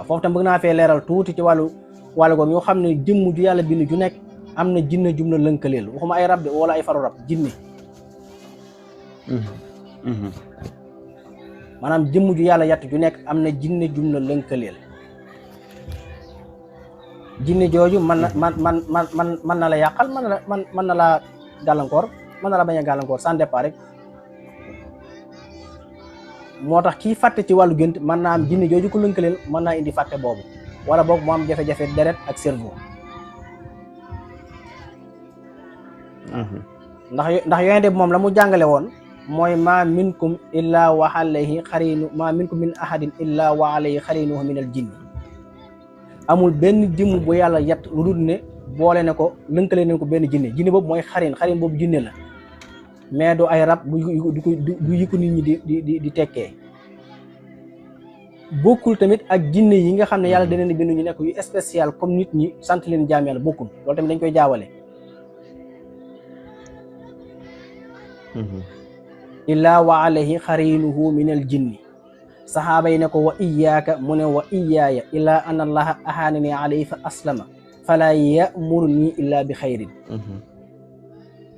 waaw foofu tam bëgg naa fee leeral tuuti ci wàllu googu ñoo xam ne jëmm ju yàlla bind ju nekk am na jinne jum la lënkaleel waxuma ay rab de wala ay faru rab jinne maanaam jëmm ju yàlla yatt ju nekk am na jinne jum la lënkaleel jinne jooju man na la yàqal man na la gàllankoor mën na la bañ a gàllankoor sans départ rek moo tax kii fàtte ci wàllu gént mën naa am jinne jooju ko lënkaleel mën naa indi fàtte boobu wala boog mu am jafe-jafe deret ak cerveau ndax yonente bi moom la mu jàngale woon mooy ma minkum illa wa alayhi xarinu ma minkum min ahadin illa wa alayhi xarinuhu min al jinni amul benn jëmm bu yàlla yett lu dul ne boole ne ko lënkale ne ko benn jinne boobu mooy xarin boobu jinne la mais du ay rab du yëkku nit ñi di tekkee bokkul tamit ak jinne yi nga xam ne yàlla da leen di bind ñu nekk yu spécial comme nit ñi sant leen jaam yàlla bokkul loolu tamit dañ koy jaawale illaa wa alayhi xarinuhu min al jinni saxaaba yi ne ko wa iyaaka mu ne wa iyaaya illaa an allaha ahaanani alayhi fa aslama fala yamuru nii illaa bi xayrin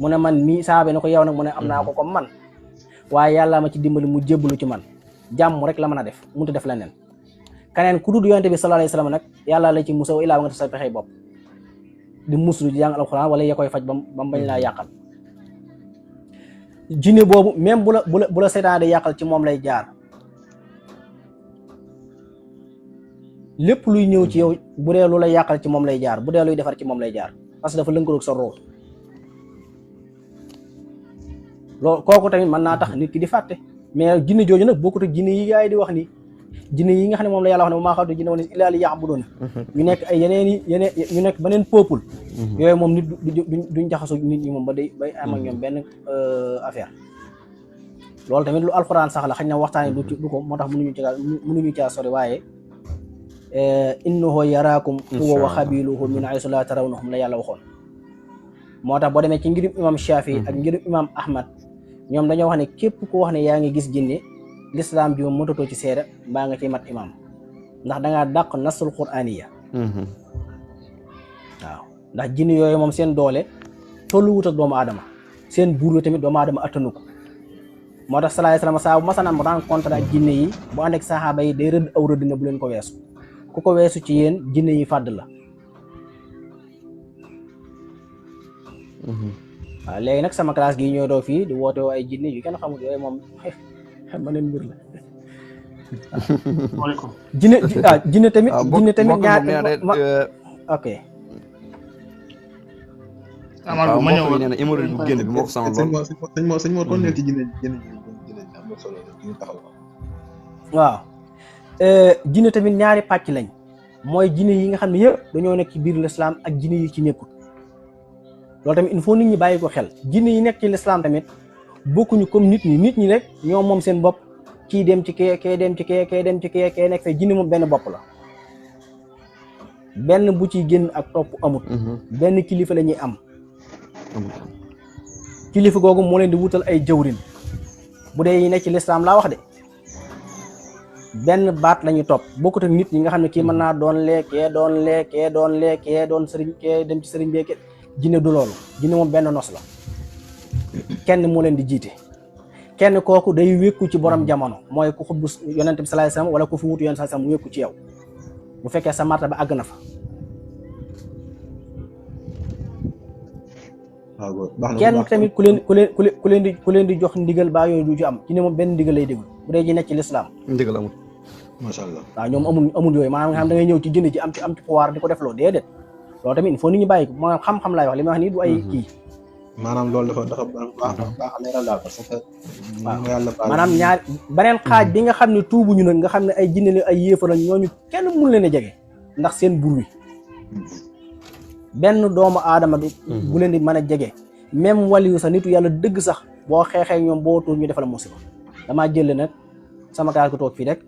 mu ne man mii saxaaba yi ne ko yow nag mu ne am naa ko comme man waaye yàlla ma ci dimbali mu jébbalu ci man jàmm rek la mën a def mënut a def leneen keneen ku dul yonente bi sallallahu alayhi wasallam nag yàlla la ci musaw illaa ba nga def sa pexey bopp di muslu di jàng alxuraan wala ya koy faj bam bañ laa yàqal jinne boobu même bu la seytaan di yàqal ci moom lay jaar lépp luy ñëw ci yow bu dee lu lay yàqal ci moom lay jaar bu dee luy defar ci moom lay jaar parce que dafa lënkaloog sa roo loolu kooku tamit mën naa tax nit ki di fàtte mais jinne jooju nag bokkut ak jinne yi yaay di wax ni jinne yi nga xam ne moom la yàlla wax ne maa xalaqtu jinne wal insa illaa liya'buduun ñu nekk ay yeneen ñu nekk beneen peuple yooyu moom nit duñ jaxasoo nit ñi moom bay am ak ñoom benn affaire loolu tamit lu alxuraan sax la xëy na waxtaane du ko moo tax mënuñu caa sori waaye innahu yaraakum huwa wa qabiluhu min haysu laa tarawnahum la yàlla waxoon moo tax boo demee ci ngirum imam Shafi ak ngirum imam Ahmad ñoom dañoo wax ne képp ku wax ne yaa ngi gis jinne lislaam ji moom mëtatoo ci seeda mbaa nga ciy mat imam ndax dangaa dàq nasul qur'aniya waaw ndax jinne yooyu moom seen doole tollu wut ak doomu aadama seen buur tamit doomu aadama attanu ko moo tax sallallahu alayhi wasallam saa bu masanam rencontre ak jinne yi bu ànd ak saxaaba yi day rëdd aw rëdd ne bu leen ko weesu ku ko weesu ci yéen jinne yi fàdd la waaw léegi nag sama classe gi ñoo doo fii di woote woo ay jinne yu kenn xamul yooyu moom ma neen mbir la jinne tamit ñaar ok waaw ma ñëw nee na hémorroïde bu génn bi moo ko sonal lool sëñ Mor kon nekk ci jinne am na solo ñu taxaw waaw jinne tamit ñaari pàcc lañ mooy jinne yi nga xam ne yëpp dañoo nekk ci biir l'islam ak jinne yi ci nekkul loolu tamit il faut nit ñi bàyyi ko xel jinne yi nekk ci l'islam tamit bokkuñu comme nit ñi rek ñoo moom seen bopp kii dem ci kee dem ci kee dem ci kee nekk fee jinne moom benn bopp la benn bu ciy génn ak topp amut benn kilifa la ñuy am kilifa googu moo leen di wutal ay jawrin bu dee yi nekk ci l'islam laa wax de benn baat la ñuy topp bokkut ak nit ñi nga xam ne kii mën naa doon lee kee doon sëriñ kee dem ci sëriñ bee jinne du loolu jinne moom benn nos la kenn moo leen di jiite kenn kooku day wékku ci borom jamono mooy ku xubbu yonent bi sallallahu alayhi wasallam wala ku fi wutu yonent sallallahu alayhi wasallam mu wékku ci yow bu fekkee sa martaba àgg na fa kenn tamit ku leen di jox ndigal baa yooyu du ci am jinne moom benn ndigal lay déglu bu dee ji nekk ci l'islam ndigal amul masha Allah waaw ñoom amul yooyu maanaam nga xam da ngay ñëw ci jinne ji am ci pouvoir di ko def loo déedéet loolu tamit il faut nit ñi bàyyi ko maanaam xam-xam laay wax li ma wax nii du ay kii maanaam loolu dafa baax a leeral daal parce que maanaam ñaar beneen xaaj bi nga xam ne tuubuñu nag nga xam ne ay jinne la ay yéefar lañ ñooñu kenn mun leen a jege ndax seen bur wi benn doomu aadama du bu leen di mën a jege même waliyu sax nitu yàlla dëgg sax boo xeexee ñoom boo tuur ñu defal musiba damaa jël nag sama kaar ko toog fii rek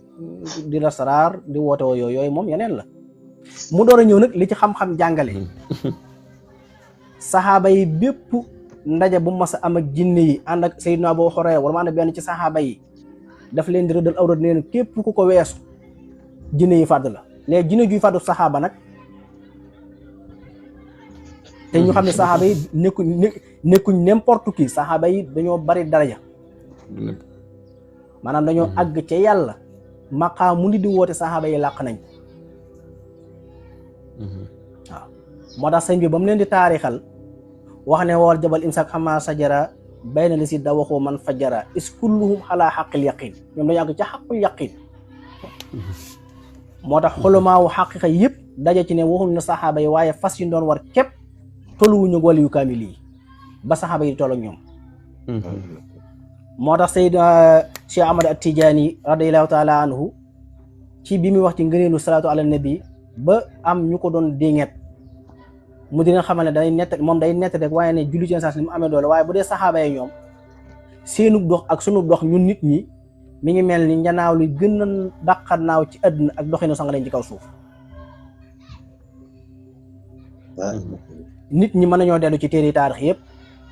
di la saraar di woote woo yooyu moom yeneen la mu door a ñëw nag li ci xam-xam jàngale saxaaba yi bépp ndaje bu mas a am ak jinne yi ànd ak Seydina Abu Hurayra wala ma ànd benn ci saxaaba yi daf leen di rëddal aw rëdd neen képp ku ko weesu jinne yi fàdd la léegi jinne juy fàddu saxaaba nag te ñu xam ne saxaaba yi nekkuñ n'importe qui saxaaba yi dañoo bari daraja maanaam dañoo àgg ca yàlla maqaam mu nit di woote saxaaba yi làq nañ waaw moo tax sëñ bi ba mu leen di taarixal wax ne wal jabal imsak xama sajara bayna li si da waxoo man fajara is kulluhum xalaa xaqil yaqin ñoom dañu àgg ca xaqul yaqin moo tax xolumaawu xaqiqa yëpp daje ci ne waxuñ ne saxaaba yi waaye fas yi doon war képp tolluwuñu wali yu kaamil yi ba saxaaba yi toll ak ñoom moo tax Seyd Cheikh Ahmad At-Tijaani radiyallahu taala anhu ci bi muy wax ci ngëneelu salaatu ala nabi ba am ñu ko doon déngeet mu dina xamal ne day nett moom day nett rek waaye ne julli ci sens ni mu amee doole waaye bu dee saxaaba yi ñoom seenu dox ak sunu dox ñun nit ñi mi ngi mel ni njanaaw li gën a dàqat naaw ci àdduna ak doxinu sang lañ ci kaw suuf nit ñi mën nañoo dellu ci téere taarix yëpp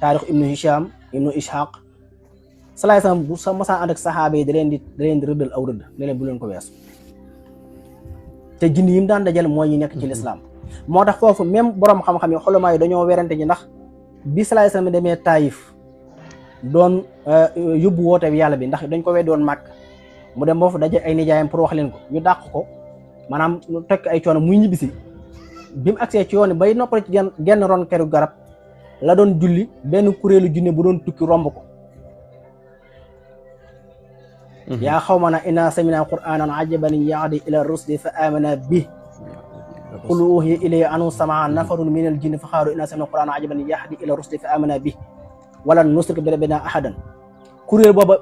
taarix ibnu Hisham ibnu Ishaq salaay sam bu sa masaan ànd ak saxaaba yi da leen di rëddal aw rëdd ne leen bu leen ko weesu te jinni yi mu daan dajal mooy ñi nekk ci lislaam moo tax foofu même borom xam-xam yi xulamaa yi dañoo werante ñi ndax bi salaay sam demee Taayif doon yóbbu woote bi yàlla bi ndax dañ ko weddoon màkk mu dem boo fa daje ay nijaayam pour wax leen ko ñu dàq ko maanaam tekk ay coono muy ñibbisi bi mu agsee ci yoon bay noppal ci genn ron keru garab la doon julli benn kuréelu junne bu doon tukki romb ko yaa xawma na inna samina qur'anan ajaban yahdi ila rusdi fa amana bi qul uhiya ilayya annahu sama'a nafarun min al jinni fa qaalu inna samina qur'anan ajaban yahdi ila rusdi fa amana bi wala nusrika bi rabbina ahadan kuréel booba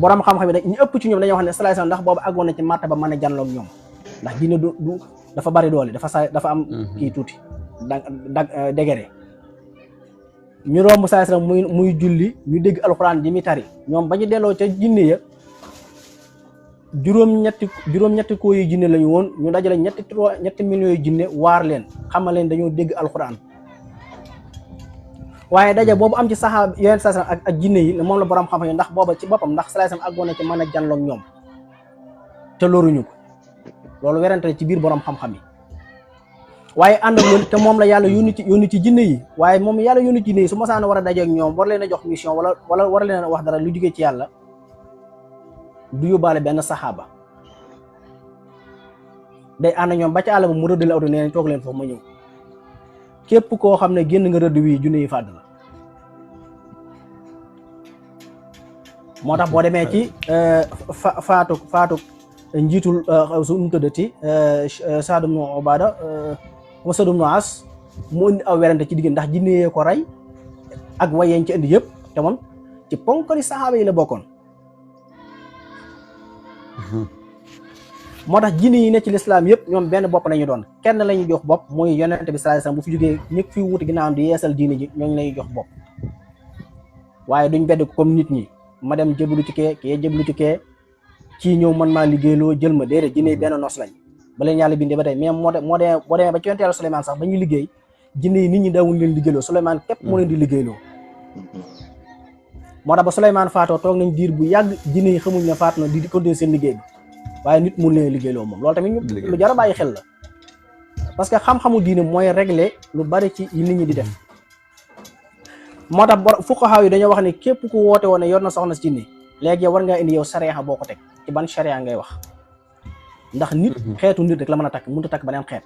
borom xam-xam yi ñu ëpp ci ñoom dañoo wax ne salaay salaam ndax booba àggoon na ci martaba mën a janloog ñoom ndax jinne du dafa bari doole dafa am kii tuuti dégere ñu romb salaay salaam muy julli ñu dégg alxuraan ji mi tari ñoom ba ñu delloo ca jinne ya juróom-ñetti koo yu jinne lañu woon ñu dajale ñetti millions yu jinne waar leen xamal leen dañoo dégg alxuraan waaye daje boobu am ci saxaaba yeneen salaay salaam ak jinne yi moom la borom xam-xam yi ndax booba ci boppam ndax salaay salaam àggoon na ci mën a janloog ñoom te loruñu ko loolu werante ci biir borom xam-xam yi waaye ànd ak loolu te moom la yàlla yónni ci jinne yi waaye moom yàlla yónni ci jinne yi su mosaan war a dajeeg ñoom war leen a jox mission wala war leen a wax dara lu jógee ci yàlla du yóbbaale benn saxaaba day ànd ñoom ba ci àll ba mu rëddale awto nee toog leen foofu ma ñëw képp koo xam ne génn nga rëdd wi junne yi fàdd la moo tax boo demee ci faatu njiitul su mu tëddati Saad ibn Ubaada Saad ibn As mu indi aw werante ci digg ndax jinne yee ko rey ak wayeen ci indi yëpp te moom ci ponkali saxaaba yi la bokkoon moo tax jinne yi ne ci lislaam yëpp ñoom benn bopp lañu doon kenn la ñuy jox bopp muy yonente bi sallallahu alayhi wasallam bu fi jógee ñëpp fi wuti ginnaawam di yeesal diine ji ñooñu lañuy jox bopp waaye duñ bedd comme nit ñi ma dem jëblu ci kee jëblu ci kee kii ñëw man maa liggéeyloo jël ma déedéet jinne yi benn nos lañ ba leen yàlla bindee ba tey mais boo demee ba ci yonent yàlla Suleymaan sax ba ñuy liggéey jinne yi nit ñi daawuñ leen liggéeyloo Suleymaan képp moo leen di liggéeyloo moo tax ba Suleymaan faatoo toog nañ diir bu yàgg jinne yi xamuñ ne faatu na di continuer seen liggéey bi waaye nit mun leen liggéeyloo moom loolu tamit lu jar a bàyyi xel la parce que xam-xamu diine mooy régler lu bari ci yi nit ñi di def moo tax fuqahaa yi dañoo wax ne képp ku woote woon ne yor na soxna si jinne léegi yow war ngaa indi yow sariya boo ko teg ci ban sariya ngay wax ndax nit xeetu nit rek la mën a takk mënut a takk beneen xeet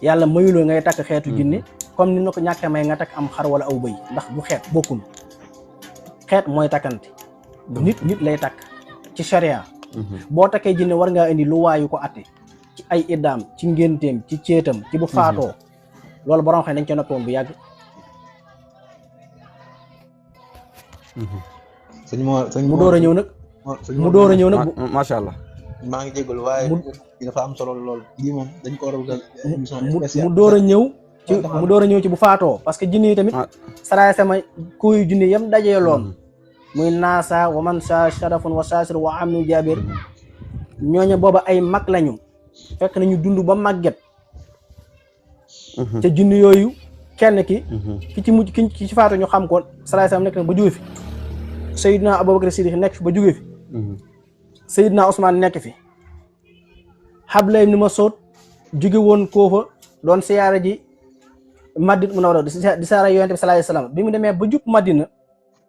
yàlla mayuloo ngay takk xeetu jinne comme ni na ko ñàkk may nga takk am xar wala aw bëy ndax bu xeet bokkul xeet mooy takkante nit lay takk ci sariya boo takkee jinne war ngaa indi lu waayu ko atte ci ay iddaam ci ngénteem ci céetam ci bu faatoo loolu borom xam ne dañ ca noppi woon bu yàgg mu door a ñëw nag mu door a ñëw nag macha allah maa ngi jégalu waaye dafa am solo lool lii moom dañ ko war a mu door a ñëw ci bu faatoo parce que jinne yi tamit salaay sama kuy jinne yam dajee loon muy naasa wa man sa sharafun wa saasir wa amnu jabir ñooñu booba ay mag lañu fekk nañu dund ba màgget ca jinne yooyu kenn ki ci mujj ki ci faatu ñu xam ko salaay sama nekk na ba jóge fi Seydina Abubakar Siddiq nekk fi ba jóge fi Seydina Ousmane nekk fi Abdullah ibn Mas'ud jóge woon Koofa doon siyaara ji Madina Munawwara di siyaara Yonent bi sallallahu alayhi wasallam bi mu demee ba jub Madina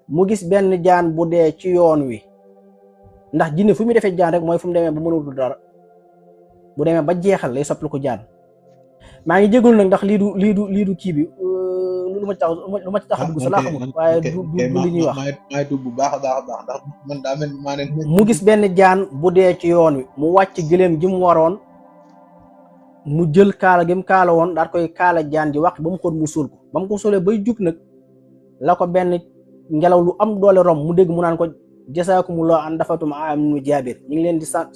mu gis benn jaan bu dee ci yoon wi ndax jinne fu mu defee jaan rek mooy fu mu demee ba mënul dara bu demee ba jeexal lay sopplu ko jaan. maa ngi jégalu nag ndax lii du kii bi lu ma ci tax a dugg sa laa xamul waaye du li ñuy wax. maay tuub bu baax a baax ndax man daa mel maa ne mu gis benn jaan bu dee ci yoon wi mu wàcc gëléem ji mu waroon mu jël kaala gi mu kaala woon daal koy kaala jaan ji wax ba mu xool mu suul ko ba mu ko suulee bay jug nag la ko benn ngelaw lu am doole rom mu dégg mu naan ko jasaakumullahu an dafatum Aamir ibn Jaabir ñu ngi leen di sant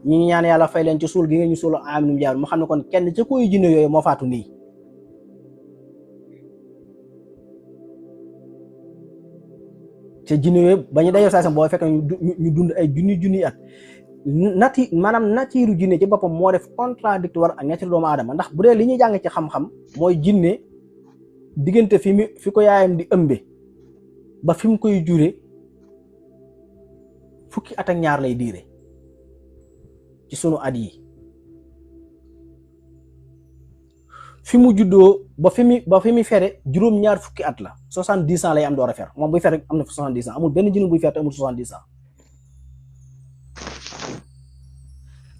ñi ngi ñaan yàlla fay leen ci suul gi ngeen ñu suul Aamir ibn Jaabir mu xam ne kon kenn ca koy jinne yooyu moo faatu nii. te jinne yooyu ba ñu dajoo saa boo fekk ñu dund ay junni at maanaam natiiru jinne ci boppam moo def contradictoire ak natiiru doomu aadama ndax bu dee li ñuy jàng ci xam-xam mooy jinne diggante fi ko yaayam di ëmbe ba fi mu koy jure fukki at ak ñaar lay diire ci sunu at yi fi mu juddoo ba fi mu fere juróom-ñaar fukki at la 70 ans lay am door a fer moom buy fer am na 70 ans amul benn jinne buy fer te amul 70 ans.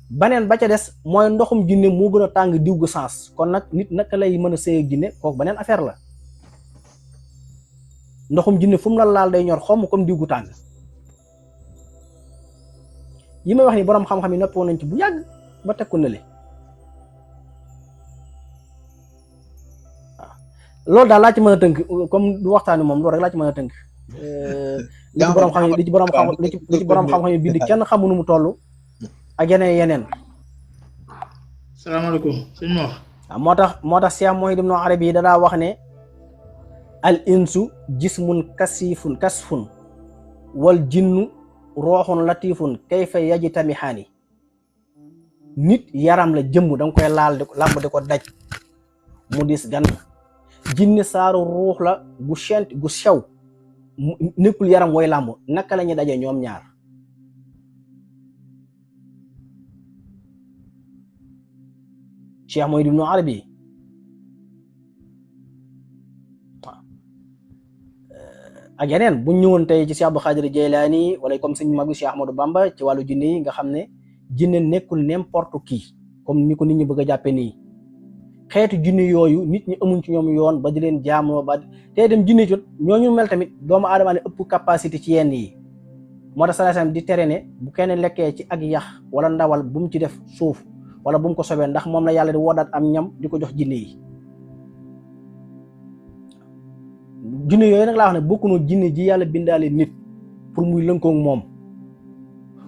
baneen ba ca des mooy ndoxum jinne moo gën a tàng diw gu sens kon nag nit naka lay mën a sëy ak jinne kooku beneen affaire la ndoxum jinne fu mu la laal day ñor xomm comme diw gu tàng yi may wax ni borom xam-xam yi noppi woon nañ ci bu yàgg ba teg ko nële waaw loolu daal laa ci mën a tënk comme du waxtaani moom loolu rek laa ci mën a tënk li ci borom xam-xam yi bind kenn xamu nu mu toll ak yeneen. salaamaaleykum sëñ Mor. waaw moo tax Cheikh Mouhidine Ibn Arabi yi danaa wax ne al insu jismun kasfun wal jinnu rooxun latifun kayfa yajtamihaani nit yaram la jëmm danga koy laal làmb di ko daj mu dis gan jinne saaru ruux la gu sew nekkul yaram wooy làmb naka la ñuy daje ñoom ñaar Cheikh Mouhidine Ibn Arabi ak yeneen bu ñu ñëwoon tey ci Cheikh Abdou Khadir Jeylaani wala comme sëñ mag bi Cheikh Ahmadou Bamba ci wàllu jinne yi nga xam ne jinne nekkul n'importe qui comme ni ko nit ñi bëgg a jàppe nii xeetu jinne yooyu nit ñi amuñ ci ñoom yoon ba di leen jaamoo ba tey dem jinne jot ñooñu mel tamit doomu aadama ne ëpp capacité ci yenn yi moo tax salaasam di tere ne bu kenn lekkee ci ak yax wala ndawal bu mu ci def suuf wala bu mu ko sobee ndax moom la yàlla di woddaat am ñam di ko jox jinne yi jinne yooyu nag laa wax ne bokku na jinne ji yàlla bindaale nit pour muy lënkoog moom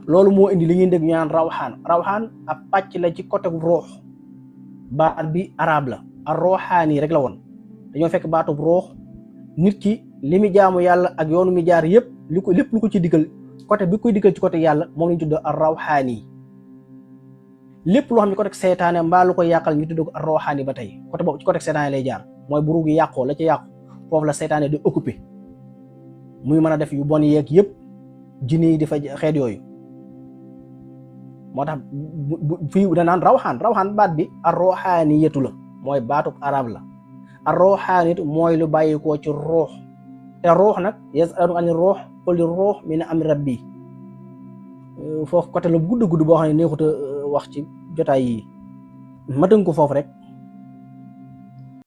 loolu moo indi li ñuy dégg ñu naan rawxaan ab pàcc la ci côté ruux baat bi arab la ar ruuxaani rek la woon dañoo fekk baatub ruux nit ki li mu jaamu yàlla ak yoonu mi jaar yëpp lépp lu ko ci digal côté bi koy digal ci côté yàlla moom lañu tudd ar rawxaani lépp loo xam ne côté seytaane mbaa lu ko yàqal ñu tudd ko ar ruuxaani ba tey côté boobu ci côté seytaane lay jaar mooy bu ruugi yàqoo la ca yàqu foofu la seytaane di occupé muy mën a def yu bon yeeg yëpp jinne yi di fa xeet yooyu moo tax fii danaan rawxaan baat bi ar ruuxaaniyatu la mooy baatub arab la ar ruuxaaniyatu mooy lu bàyyikoo ci ruux te ruux nag yasalunaka ani ruux quli ruux min amri rabbi foofu côté la gudd boo xam ne neexut a wax ci jotaay yi ma tënk ko foofu rek